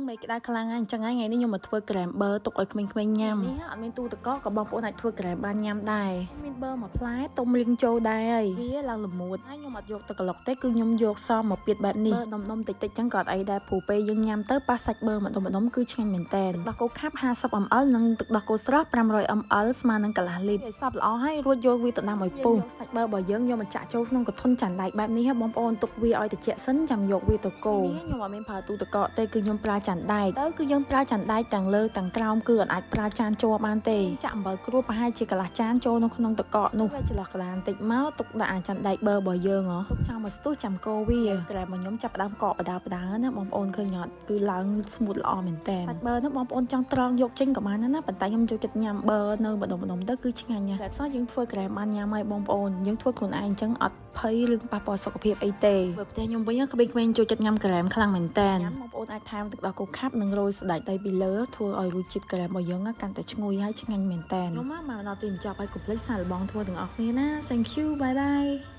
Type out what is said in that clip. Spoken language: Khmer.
មេឃក្តៅខ្លាំងហើយអញ្ចឹងហើយថ្ងៃនេះខ្ញុំមកធ្វើក្រែមប៊ឺទុកឲ្យក្មេងៗញ៉ាំនេះអត់មានទូទឹកកកក៏បងប្អូនអាចធ្វើក្រែមបានញ៉ាំដែរមានប៊ឺមួយផ្លែទុំលីងចូលដែរហើយវាឡើងល្មួតហើយខ្ញុំអត់យកទឹកក្លុកទេគឺខ្ញុំយកសមមកពៀតបែបនេះប៊ឺដុំដុំតិចតិចចឹងក៏អត់អីដែរព្រោះពេលយើងញ៉ាំទៅប៉ះសាច់ប៊ឺម្ដុំម្ដុំគឺឆ្ងាញ់មែនតើទឹកដោះគោខាប់50 ml និងទឹកដោះគោស្រស់500 ml ស្មើនឹងកន្លះលីត្រឲ្យសព្វល្អហើយរួចយកវាទៅដាំឲ្យពុះសាច់ប៊ឺរបស់យើងយកមកចាក់ចូលក្នុងកធុនចានដែកបែបនេះហ៎បងប្អូនទុកវាឲ្យត្រជាក់សិនចាំយកវាទៅកូរខ្ញុំអត់មានប្រើទូទឹកកកទេគឺខ្ញុំប្រើចានដែកទៅគឺយើងប្រើចានដែកទាំងលើទាំងក្រោមគឺអត់អាចប្រើចានជ័របានទេចាក់អំបិលគ្រួសប្រហែលជាកន្លះចានចូលនៅក្នុងទឹកកកនោះវាចន្លោះកន្លះបន្តិចមកទុកដាក់អាចានដែកប៊ឺរបស់យើងហ៎ទុកចោលមួយស្ទុះចាំកូរវាក្រែមរបស់ខ្ញុំចាប់ផ្ដើមកកបដាបដាណាបងប្អូនឃើញអត់គឺឡើង smooth ល្អមែនតើសាច់ប៊ឺហ្នឹងបងប្អូនចង់ត្រង់យកចេញក៏បានដែរណាប៉ុន្តែខ្ញុំចូលចិត្តញ៉ាំប៊ឺនៅម្ដុំម្ដុំទៅគឺឆ្ងាញ់ណាស់តែសោះយើងធ្វើក្រែមបានញ៉ាំហើយបងប្អូនយើងធ្វើខ្លួនឯងអញ្ចឹងអត់ភ័យរឿងប៉ះពាល់សុខភាពអីទេបើផ្ទះខ្ញុំវិញក្មេងៗចូលចិត្តញ៉ាំក្រែមខ្លាំងមែនតើបងប្អូនអាចថែមទឹកដោះគោខាប់និងរោយសណ្តែកដីពីលើធ្វើឲ្យរសជាតិក្រែមរបស់យើងកាន់តែឈ្ងុយហើយឆ្ងាញ់មែនតើខ្ញុំមកដល់ទីបញ្ចប់ហើយកុំភ្លេចសាកល្បងធ្វើទាំងអស់គ្នាណា។ Thank you, bye bye.